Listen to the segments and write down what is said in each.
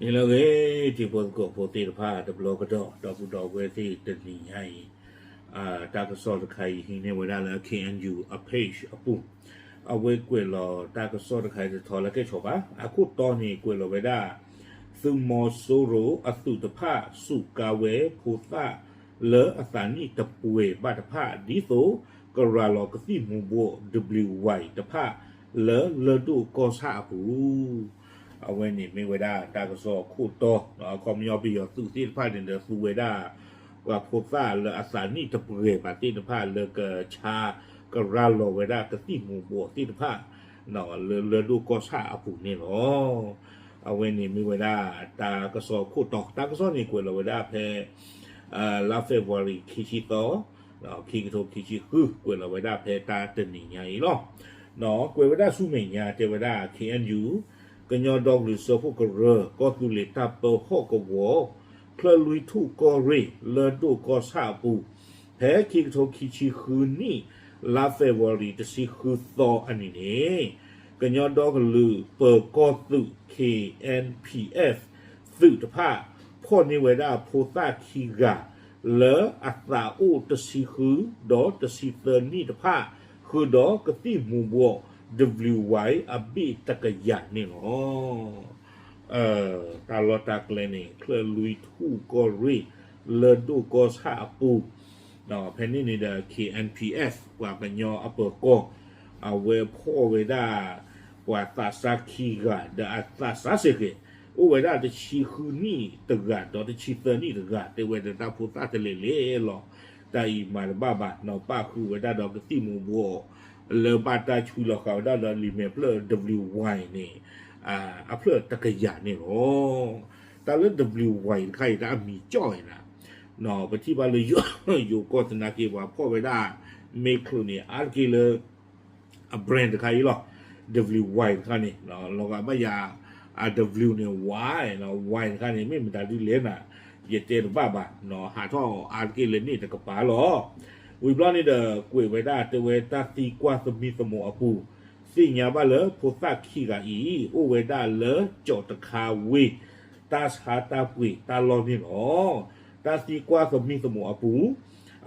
နံၤလၢအဂ့ၤ ထံဖိကီၢ်ဖိသ့ၣ်တဖၣ်တဘျီကဒီး ဒီပုၢ်ဒီဝဲၢ်သ့ၣ်တနံၤညါအံၤ တၢ်ကစီၣ်တခါအံၤဟံးန့ၢ်ဝဲဒၣ်လၢ K N U အ page အပူၤ အဝဲကွဲးလီၤတၢ်ကစီၣ်တခါအံၤတထီလၢကဲၣ်ဆိးဘၣ် အခိၣ်တီန့ၣ်ကွဲးလီၤဝဲဒၣ် သုးမီၤစိရိၤအသုးတဖၣ် စူးကါဝဲဖိသၣ်လၢအသးနံၣ်တပှဲၤဘၣ်တဖၣ် ဒ်သိးကရၤလီၤကသံၣ်မူၤဘှီး W Y တဖၣ်လၢလၢၢ်ဒိၣ်ကီၢ်ဆၣ်အပူၤ အဝဲန့ၣ်မ့ၢ်ဝဲဒၣ်တၢ်ကစီၣ်အခိၣ်တီ အခီပညီပယီၤသုးသ့ၣ်တဖၣ်န့ၣ်ဒီးသူဝဲဒၣ် ပှၤဖိသၣ်လၢအသးနံၣ်တပှဲၤဘၣ်သ့ၣ်တဖၣ်လၢကဆါကရၤလီၤဝဲဒၣ်ကသံၣ်မူၤဘှီးသ့ၣ်တဖၣ် လၢလၢၢ်ဒိၣ်ကီၢ်ဆၣ်အပူၤန့ၣ်လီၤ. အဝဲန့ၣ်မ့ၢ်ဝဲဒၣ်တၢ်ကစီၣ်အခိၣ်တီ တၢ်ကစီၣ်န့ၣ်ကွဲးလီၤဝဲဒၣ်ဖဲ လါ February ခံဆံသီ ခံကထိခံဆံဃု ကွဲးလီၤဝဲဒၣ်ဖဲတၢ်တနံၤညါအံၤလီၤ. ကွဲးဝဲဒၣ်ဆူမဲာ်ညါတဲဝဲဒၣ် K N U ကညီဒီကလုာ်စၢဖှိၣ်ကရၢ ကီၢ်သူလ့ၤတၢ်ပၢဟီၣ်ကဝီၤ ချၢၣ်လွံၢ်ထူၣ်ကီၢ်ရ့ၣ် လၢၢ်ဒိၣ်ကီၢ်ဆၣ်အပူၤ ဖဲခံကထိခံဆံဃုနံၣ် လါ February တဆံဃုသီအနံၤန့ၣ် ကညီဒီကလုာ်ပၢၤကီၢ်သုး K N P F သုးတဖၣ် ဖီၣ်န့ၢ်ဝဲဒၣ်ဖိသၣ်ခံဂၤ လၢအသးအိၣ်တဆံဃု ဒီးတဆံသၢနံၣ်တဖၣ် ဃုာ်ဒီးကသံၣ်မူၤဘှီး W Y အဘ့ၣ်တကယၤန့ၣ်လီၤ. တၢ်လီၢ်တၢ်ကျဲန့ၣ် ချၢၣ်လွံၢ်ထူၣ်ကီၢ်ရ့ၣ် လၢၢ်ဒိၣ်ကီၢ်ဆၣ်အပူၤ ဖဲန့ၣ်န့ၣ်ဒီး K N P F ပှၤကညီအပၢၤကီၢ် အဝဲဖီၣ်ဝဲဒၣ် ပှၤသးစၢ်ခံဂၤ ဒီးအသးစၢ်စ့ၢ်ကီး အိၣ်ဝဲဒၣ်တဆံဃုနံၣ်တဂၤ ဒီးတဆံသၢနံၣ်တဂၤ တဲဝဲဒီးတၢ်ဖိသၣ်တလဲၤလဲၤလီၤ တၢ်အံၤမၤတဘၣ်ဘၣ် နီၢ်ပၣ်ဃုာ်ဝဲဒၣ်ဒီးကသံၣ်မူၤဘှီး လၢဘၣ်တၢ်ဆွံလီၤဃာ်ဝဲဒၣ်ဒီးလံာ်မဲာ်ဖျၢၣ် W Y န့ၣ် အဖျၢၣ်တကယၤန့ၣ်လီၤ. တၢ်လၢ W Y တခါအံၤ တၢ်အမံၤကၠီၣ်ဝဲဒၣ် ပထံၣ်ဘၣ်လၢ ယိၤကီၢ်သနာ်က့ ပှၤဖီၣ်ဝဲဒၣ် မ့ၢ်ချုးန့ၣ် အါတက့ၢ်လၢ အ brand တခါအံၤလီၤ. W Y တခါန့ၣ် လီၤဂာ်ဘၣ်ယၤ အ W န့ၣ် Y, Y တခါန့ၣ် မ့ၢ်မတၤဒ်လဲၣ်နၤ ယတဲတဘၣ်ဘၣ် ဟးထီၣ်အါတက့ၢ်လၢန့ၣ်တကပၤလီၤ. ဝံၤဘျီန့ၣ်ဒီး ကွဲးဝဲဒၣ်တဲဝဲတၢ်သံကွၢ်သမံသမိးအပူၤ သ့ၣ်ညါဘၣ်လၢဖိသၣ်ခံဂၤအံၤ အိၣ်ဝဲဒၣ်လၢကၠီးတခါဝ့ၢ် တၢ်ဆါတၢ်ပှ့ၤတၢ်လီၢ်န့ၣ်လီၤ. တၢ်သံကွၢ်သမံသမိးအပူၤ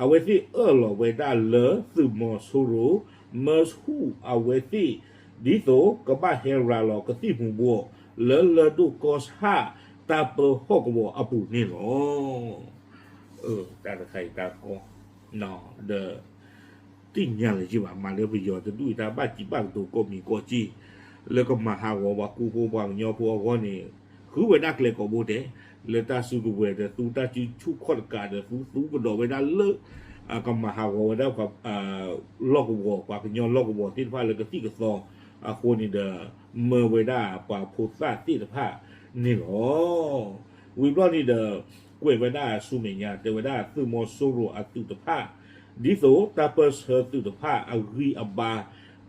အဝဲသ့ၣ်အၢၣ်လီၤဝဲဒၣ်လၢသုးမီၤစိရိၤ မၢဆူၣ်အဝဲသ့ၣ် ဒ်သိးကဘၣ်ဟဲရၤလီၤကသံၣ်မူၤဘှီး လၢလၢၢ်ဒိၣ်ကီၢ်ဆၣ်တၢ်ပၢဟီၣ်ကဝီၤအပူၤန့ၣ်လီၤ. တၢ်တခါအံၤတၢ်ကီ ဒီး သ့ၣ်ညါလၢၤက့ဘၣ် မၤလၢပယီၤတဒူၣ်အံၤတၢ်ဘၣ်စံးဘၣ်ကတိၤကိးမံၤကိးက့ၢ် လၢကမၤဟးဂီၤပှၤကူဖိပှၤကညီဖိအဂီၢ်န့ၣ် ဃုဝဲဒၣ်ကျဲကိးဘိတဲ လၢတၢ်စုကဝဲၤဒီးသူတၢ်စုဆူၣ်ခီၣ်တကးဒီးသူသူကဒီးဝဲဒၣ်လၢ ကမၤဟးဂီၤဝဲဒၣ် လီၢ်ကဝီၤ ပှၤကညီလီၢ်ကဝီၤသ့ၣ်တဖၣ်လၢကသံၣ်ကသီအဃိန့ၣ်ဒီး မၢဝဲဒၣ်ပှၤဖိသၣ်သ့ၣ်တဖၣ်န့ၣ်လီၤ. ဝံၤဘျီန့ၣ်ဒီး ကွဲးဝဲဒၣ်ဆူမဲာ်ညါ တဲဝဲဒၣ်သုးမီၤစိရိၤအသုးတဖၣ် ဒ်သိးတၢ်ပၢၢ်ဆၢသုးတဖၣ်အဂံၢ်အဘါ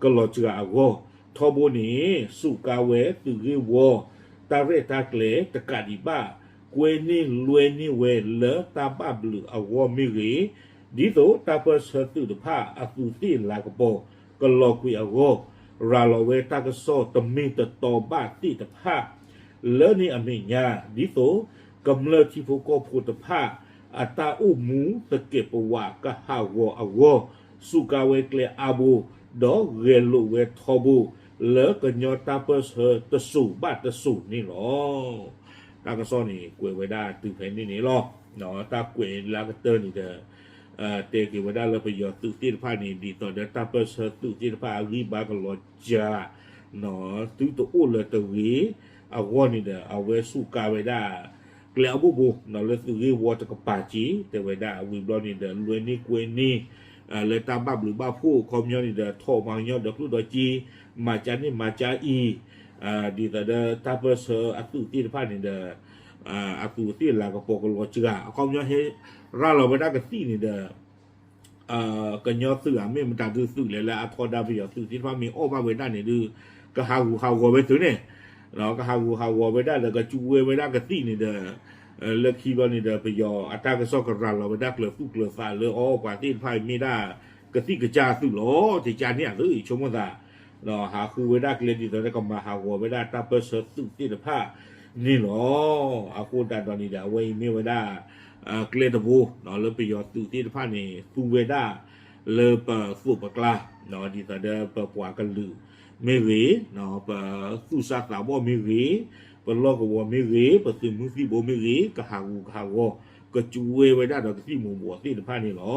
ကလီၤစှၤအဂီၢ် ထီဘိန့ၣ် စူးကါဝဲသုးဂ့ၢ်ဝီ တၢ်ရဲၣ်တၢ်ကျဲၤတကးဒံးဘၣ် ကွဲန့ၢ်လွဲန့ၢ်ဝဲလၢတၢ်ဘၣ်ဘျုးအဂီၢ်မ့ၢ်ဂ့ၤ ဒ်သိးတၢ်ပၢၢ်ဆၢသုးတဖၣ်အသူးသ့ၣ်လၤကပီၤကလီၤကွံာ်အဂီၢ် ရၤလီၤဝဲတၢ်ကစီၣ်တမ့ၢ်တတီဘၣ်သ့ၣ်တဖၣ် လၢန့ၣ်အမဲာ်ညါ ဒ်သိးကမျၢၢ်ထံဖိကီၢ်ဖိတဖၣ် အတၢ်အိၣ်မူသကဲးပဝးကဟးဂီၤအဂီၢ် စူးကါဝဲကျဲအါဘိ ဒီးဂဲၤလိာ်ဝဲထီဘိ လၢကညီတၢ်ပၢၢ်ဆၢတစိၤဘၣ်တစိၤန့ၣ်လီၤ. တၢ်ကစီၣ်န့ၣ် ကွဲးဝဲဒၣ်တုၤဖဲန့ၣ်န့ၣ်လီၤ. တၢ်ကွဲးလၢအကတၢၢ်န့ၣ်ဒီး တဲက့ၤဝဲဒၣ်လၢပယီၤသုးသ့ၣ်တဖၣ်န့ၣ် ဒ်သိးဒီးတၢ်ပၢၢ်ဆၢသုးသ့ၣ်တဖၣ်အဂံၢ်ဘါကလီၤစှၤ သုတအိၣ်လၢၤတဂ့ၤအဂီၢ်န့ၣ်ဒီး အဝဲစူးကါဝဲဒၣ် ကျဲအဘိဘိ လၢသုးဂ့ၢ်ဝီတကပၤက့ၤ တဲဝဲဒၣ်ဝံၤဘျီန့ၣ်ဒီး လွဲန့ၢ်ကွဲန့ၢ် လၢတၢ်ဘၣ်ဘျုးဘၣ်ဖှိၣ် အခီပညီန့ၣ်ဒီး ထီၣ်ပှၤကညီဒီးကျိၣ်ဒီးစ့ မၤကၢန့ၢ်မၤကၢအံၤ ဒ်သိးဒီးတၢ်ပၢၢ်ဆၢအသုးသ့ၣ်တဖၣ်န့ၣ်ဒီး အသူးသ့ၣ်လၤကပီၤကလီၤစှၤ အခီပညီဟဲရၤလီၤဝဲဒၣ်ကသံၣ်န့ၣ်ဒီး ကညီသုးဧါ မ့ၢ်မတၤဒုးသုးလဲၣ်လၢအထီဒါပယီၤသုးသ့ၣ်တဖၣ်မ့ၢ်အီၣ်ဘၣ်ဝဲဒၣ်န့ၣ်ဒုး ကဟးဂူာ်ဟးဂီၤဝဲသုးန့ၣ် ကဟးဂူာ်ဟးဂီၤဝဲဒၣ်ဒီးကစူးဝဲဝဲဒၣ်ကသံၣ်န့ၣ်ဒီး လၢခံဘျီန့ၣ်ဒီး ပယီၤအတၢ်ကစီၣ်ကရၤလီၤဝဲဒၣ်ကျၢၤသူၣ်ကျၢၤသးလၢအီၤ ပှၤသ့ၣ်တဖၣ်အံၤမ့ၢ်ဒၣ်ကသံၣ်ကစၢ်သုးလီၤ တကၢန့ၣ်အသုး ယဆိကမိၣ်သး ဟးဃုဝဲဒၣ်ကျဲဒ်သိးဒီးကမၤဟးဂီၤဝဲဒၣ်တၢ်ပၢၢ်ဆၢသုးသ့ၣ်တဖၣ် န့ၣ်လီၤ. အဃိသတးဒီးန့ၣ်ဒီး အဝဲအံၤမ့ၢ်ဝဲဒၣ် ကျဲတဘိ လၢပယီၤသုးသ့ၣ်တဖၣ်န့ၣ် သူဝဲဒၣ်လၢပသိးပကျါ ဒ်သိးဒီးပပှၤကလုာ်မ့ၢ်ဂ့ၤ, ပသူၣ်စၢ်သးဘီၣ်မ့ၢ်ဂ့ၤ, ပလီၢ်ကဝီၤမ့ၢ်ဂ့ၤ, ပသုးမုၢ်သံၣ်ဘိမ့ၢ်ဂ့ၤ, ကဟးဂူာ်ကဟးဂီၤ ကစူဝဲဝဲဒၣ်ဒီးကသံၣ်မူၤဘှီးသ့ၣ်တဖၣ်န့ၣ်လီၤ.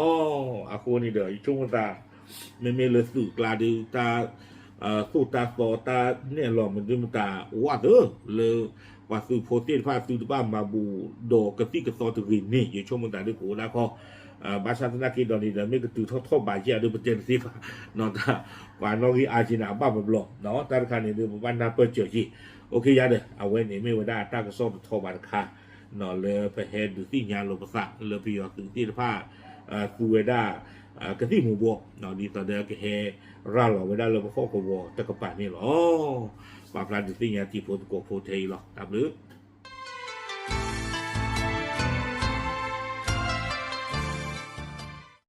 အဃိန့ၣ်ဒီး ယဆိကမိၣ်သး မ့မ့ၢ်လၢသုးကျါဒုး တၢ်သိၣ်တၢ်သီတၢ်နဲၣ်လီၤမနုၤမတၤဝးသၢ လၢပှၤသုးဖိသ့ၣ်တဖၣ်သုတဘၣ်မၤဘူးဒီးကသံၣ်ကသီတဂ့ၤန့ၣ် ယဆိကမိၣ်သးဒုးကအိၣ်ဒၣ်ခီ ဘၣ်ဆၣ်သနာ်က့ဒီးန့ၣ်ဒီး မ့ၢ်ကတုၤထီၣ်ထီၣ်ဘးယဲၢ်ဒုး ပတဲတသ့ဘၣ်, ပှၤနီၣ်ဂံၢ်အါက့န့ၣ် အဘၣ်ပဘျီ, တၢ်တခါန့ၣ်ဒုး ပဘၣ်နၢ်ပၢၢ်စၢၤက့ၤ, အိၣ်ခ့ယါဒီး အဝဲန့ၣ်မ့ၢ်ဝဲဒၣ်တၢ်ကစီၣ်တထီဘးတခါ လၢပဟဲဒုးသ့ၣ်ညါလိာ်ပသး လၢပယီၤသုးသ့ၣ်တဖၣ် သူဝဲဒၣ် ကသံၣ်မူၤဘှီး ဒ်သိးဒီးကဟဲရၤလီၤဝဲဒၣ်လၢပဟီၣ်ကဝီၤတကပၤန့ၣ်လီၤ. ပာ်ဖျါဒုးသ့ၣ်ညါတံၤဖိသကိးဖိထဲအံၤလီၤ. တၢ်ဘျုး